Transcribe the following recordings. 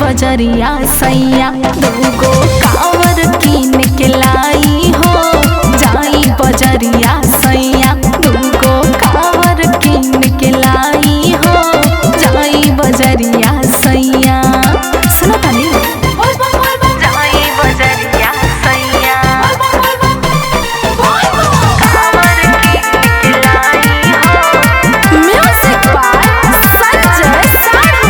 बजरिया सैया, दूगो कांवर कीन के लाई हो। जाई बजरिया सैया, दूगो कांवर कीन के लाई हो। जाई बजरिया सैया, सुनो तानी। जाई बजरिया सैया, कांवर कीन के लाई हो। म्यूजिक बाय संजय साढ़ू।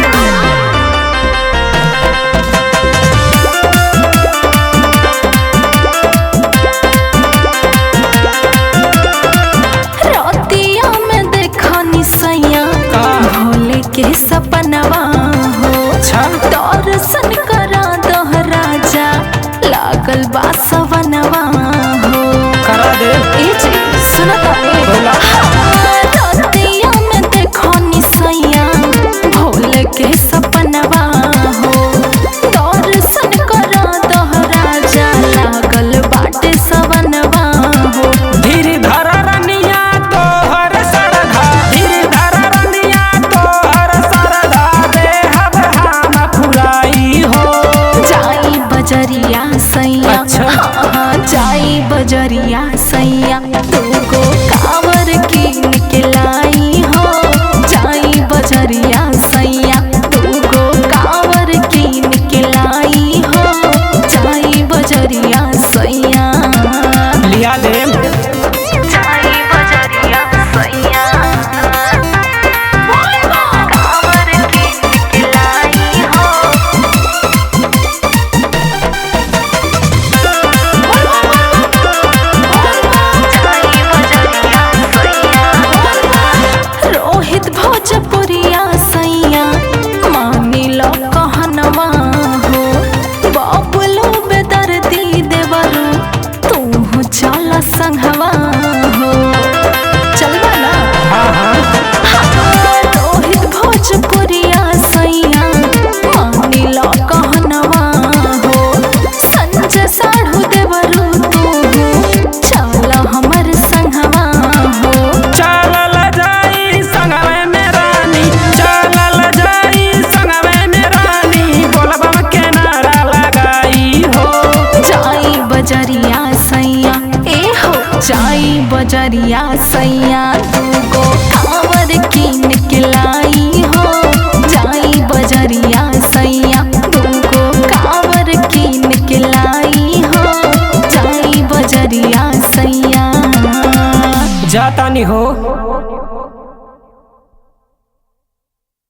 रतिया में देखनी सैया का? भोले के सपनवा हो। अच्छा। दर्शन करा दह राजा, लागल बा सवनवा हो। करा दे। ए जी सुनो तानी। बोला। रतिया में देखनी सैया भोले के सपनवा हो। दर्शन करा दह राजा, लागल बाटे सवनवा हो। धीर धर रनिया तोहर सरधा, धीर धर रनिया तोहर सरधा, देहब हम फुराई हो। जाई बजरिया सैया। अच्छा। हाँ, जाई बजरिया सैया, दूगो कांवर कीन के लाई हो। जाई बजरिया सैया, दूगो कांवर कीन के लाई हो। जाई बजरिया सैया। लिया दे। जाई बजरिया सैया, कांवर कीन के लाई हो। रोहित भोजपुरिया सैया, मानी लो कहनवा हो। बबलू बेदर्दी देवरू, तू चल संघवा हो। चलबा ना? हाँ हाँ। रोहित भोजपुरिया सैया, मानी लो कहनवा हो। संजय साढ़ू देवरू, तू चल हमर संघवा हो। चलल जाई संगवे में रानी, चलल जाई संगवे में रानी, बोलबम के नारा लगाई हो। जाई बजरिया सैया, ए हो जाई बजरिया सैया, दूगो कांवर कीन के लाई हो। जाई बजरिया सैया, दूगो कांवर कीन के लाई हो। जाई बजरिया सैया। जातानी हो।